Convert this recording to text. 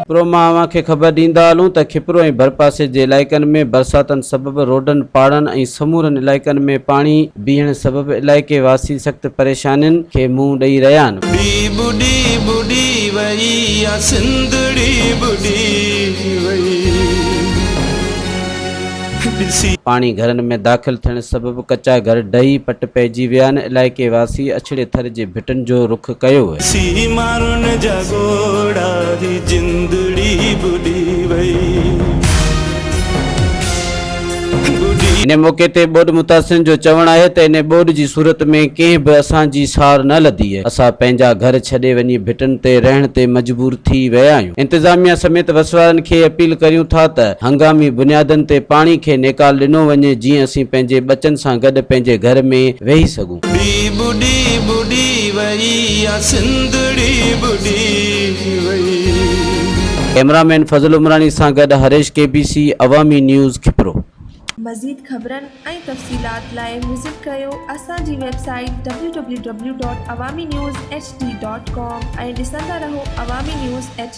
کپرو مان اوهان کي خبر ڏيندا هلون ته کپرو ۽ ڀرپاسي جي علائقن ۾ برساتن سبب روڊن، پاڙن ۽ سمورن علائقن ۾ پاڻي بيهڻ سبب علائقي واسي سخت پريشانين کي منهن ڏئي رهيا آهن. ٻڏي ٻڏي ٻڏي وئي آ سنڌڙي ٻڏي وئي ڏسي. پاڻي گهرن ۾ داخل ٿيڻ سبب ڪچا گهر ڊهي پٽ پئجي ويا آهن، علائقي واسي اڇڙي ٿر جي ڀٽن جو رخ ڪيو. ڏسي مارن جا ڳوڙها هي جندڙي ٻڏي وئي. ان موقعي تي ٻوڏ متاثرين جو چوڻ آهي ته ان ٻوڏ جي صورت ۾ ڪنهن به اسان جي سار نه لڌي، اسان پنهنجا گهر ڇڏي وڃي ڀٽن تي رهڻ تي مجبور ٿي ويا آهيون، انتظاميا سميت وسوارن کي اپيل ڪريون ٿا ته هنگامي بنيادن تي پاڻي کي نيڪال ڏنو وڃي جيئن اسين پنهنجي ٻچن سان گڏ پنهنجي گهر ۾ ويهي سگهون. ٻڏي ٻڏي ٻڏي وئي آ سنڌڙي ٻڏي وئي. ڪئميرا مين فضل عمراڻي سان گڏ Harish K B C Awami news Khipro. مزيد خبرن ۽ تفصيلات لاء وزٽ ڪريو اسان جي website W W W dot Awami news H D dot com ۽ ڏسندا رهو عوامي نيوز ايڇ.